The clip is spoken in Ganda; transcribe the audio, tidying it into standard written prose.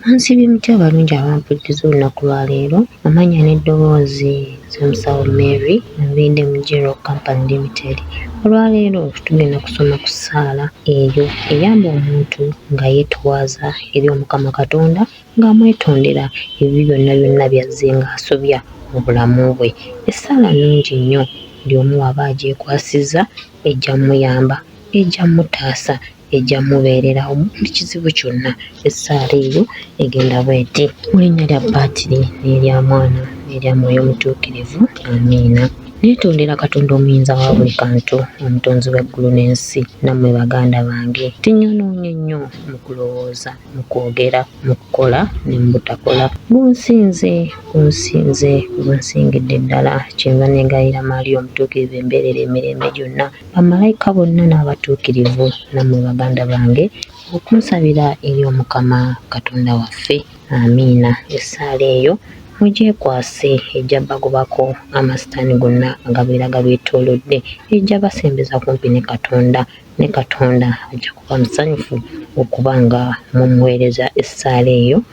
Munsiibye mutya abalungi abampuliriza olunaku lwa leero? Amannya n'eddoboozi nze Musawo Mary, nviidde mu General Company Limited. Olwaleero tugenda kusoma ku ssaala eyo eyamba omuntu nga yeetowaaza eri Omukama Katonda ng'amwetondera ebibi byonna byonna by'azze ng'asobya mu bulamu bwe. Essaala nnungi nnyo, buli omu bw'aba agyekwasizza ejja mmuyamba, ejja mmutaasa. Ejja mubeererawo mu buli kizibu kyonna. Essaala eyo egenda bw'eti. Mu linnya lya Patiri n'erya Mwana n'erya Mwoyo Mutuukirivu. Amiina. Neetondera Katonda Omuyinza wa buli kantu, Omutonzi w'eggulu n'ensi, nammwe baganda bange, nti nnyonoonye nnyo mu kulowooza, mu kwogera, mu kukola ne mu butakola. Gunsinze, gunsinze, gunsingidde ddala. Kyenva neegayirira Maria Omutuukirivu embeerera emirembe gyonna, Bamalayika bonna n'abatuukirivu, nammwe baganda bange, okunsabira eri Omukama Katonda waffe. Amiina. Essaala eyo mugyekwase, ejja bagobako amasitaani gonna agabeera gabeetoolodde, ejja basembeza kumpi ne Katonda, ne Katonda ajja kuba musanyufu okuba nga mumuweereza essaala eyo.